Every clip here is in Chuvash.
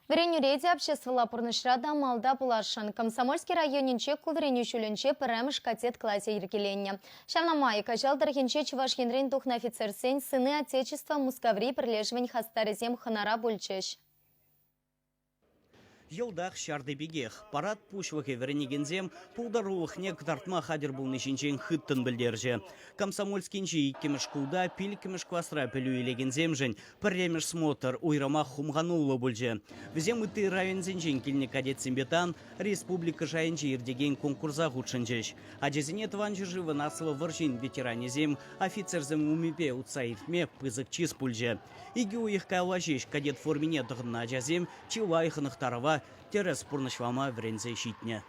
Вӗренӳре те, обществӑлла пурнӑҫра та малта пуласшӑн. Комсомольски районӗнче ку вӗренӳ ҫулӗнче пӗрремӗш кадет класӗ йӗркеленнӗ. Ҫавна май Каҫал тӑрӑхӗнче Чӑваш Енрен тухнӑ офицерсен «Сыны Отечества» Мускаври пӗрлешӗвӗн хастарӗсем хӑнара пулчӗҫ. Йӑлтах ҫарти пекех. Парад пуҫлӑхӗ вӗренекенсем пултарулӑхне кӑтартма хатӗр пулни ҫинчен хыттӑн пӗлтерчӗ. Комсомольскинчи иккӗмӗш шкулта пиллӗкмӗш класра пӗлӳ илекенсемшӗн пӗрремӗш смотр уйрӑмах хумхануллӑ пулчӗ. Вӗсем ытти районсенчен килнӗ кадетсемпе тан республика шайӗнче иртекен конкурса хутшӑнчӗҫ. Ачасене Тӑван ҫӗршывӑн Аслӑ вӑрҫин ветеранӗсем офицерсем умӗпе утса иртме пысӑк чыс пулчӗ. Икӗ уйӑх каялла ҫеҫ кадет формине тӑхӑннӑ ачасем чылай хӑнӑхтарӑва тӗрӗс пурнӑҫлама вӗренсе ҫитнӗ.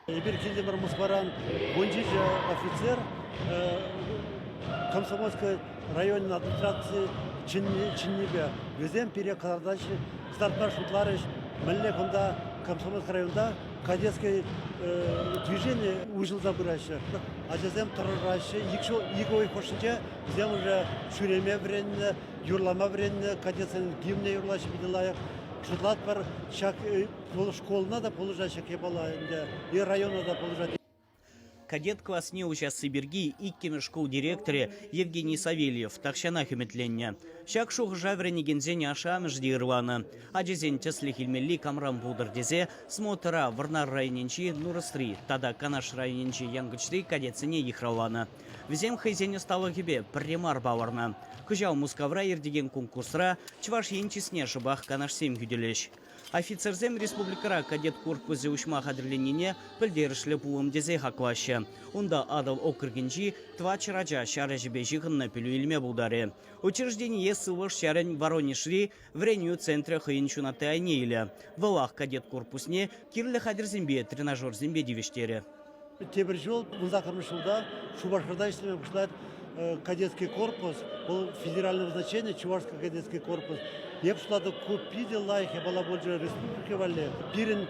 Эпир килтӗмӗр Мускавран 17 офицер Комсомольской районӗн администраци чӗннипе. Вӗсем пире кӑтартаҫҫӗ, кӑтартма шутларӗҫ, мӗнле кунта Комсомольск районта кадетское движение уҫӑлса пыраҫҫӗ. Ачасем тӑрӑшаҫҫӗ. Икӗ уйӑх хушшинче вӗсем уже ҫӳреме вӗреннӗ, юрлама вӗреннӗ, кадетсен гимне юрлаҫҫӗ питӗ лайӑх. Шутлатпӑр, ҫак школӑна та пулӑшать ҫак япала ӗнтӗ, и района та пулӑшать. Кадет класне уҫасси пирки иккӗмӗш шкул директорӗ Евгений Савельев тахҫанах ӗмӗтленнӗ. Ҫак шухӑша вӗренекенсен ашшӗ-амӑшӗ те ырланӑ. Ачасен тӗслӗх илмелли камран пултӑр тесе смотра Вӑрнар районӗнчи Нурӑсри тата Канаш районӗнчи Янкӑчри кадетсене йыхравланӑ. Вӗсем хӑйсен ӑсталӑхӗпе пӗрре мар палӑрнӑ. Кӑҫал Мускавра иртекен конкурсра Чӑваш Ен чысне шӑпах канашсем хӳтӗлӗҫ. Офицерсем республикӑра кадет корпусӗ уҫма хатӗрленнине пӗлтерӗшлӗ пулӑм тесе хаклаҫҫӗ. Унта Атӑл округӗнчи тӑватҫӗр ача ҫар ӗҫӗпе ҫыхӑннӑ пӗлӳ илме пултарӗ. Учреждение сывлӑш ҫарӗн Воронежри вӗренӳ центрӗ хӑйӗн ҫунатти айне илӗ. Вӑлах кадет корпусне кирлӗ хатӗрсемпе, тренажерсемпе тивӗҫтерӗ. Тепӗр ҫул, 18-мӗш ҫулта, Шупашкарта ӗҫлеме пуҫлать кадетский корпус. Вӑл федерального значения Чувашский кадетский корпус. Эп шутлатӑп, ку питӗ лайӑх япала пулчӗ республика валли. Пирӗн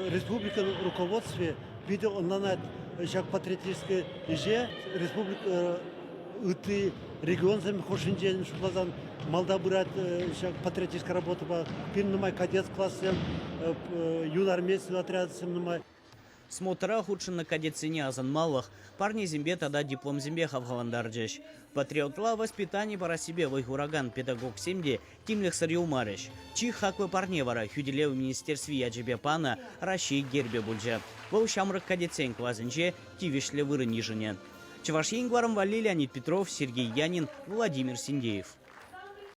республикӑн руководстви питӗ ӑнланать ҫак патриотический ӗҫе. Республика ытти регионсем хушшинчен шутласан малта пырать ҫак патриотическая работӑпа. Пирӗн нумай кадет классем, юнармейский отрядсем нумай. Смотра хутшӑннӑ кадетсене асӑнмалӑх парнесемпе тата дипломсемпе хавхалантарчӗҫ. Патриотла воспитани парассипе вӑй хуракан педагогсем те тимлӗхсӗр юлмарӗҫ. Чи хаклӑ парне вара Хӳтӗлев министерстви ячӗпе панӑ Раҫҫей гербӗ пулчӗ. Вӑл ҫамрӑк кадетсен класӗнче тивӗҫлӗ вырӑн йышӑнӗ. Чӑваш Ен кӑларӑм валли Леонид Петров, Сергей Янин, Владимир Синдеев.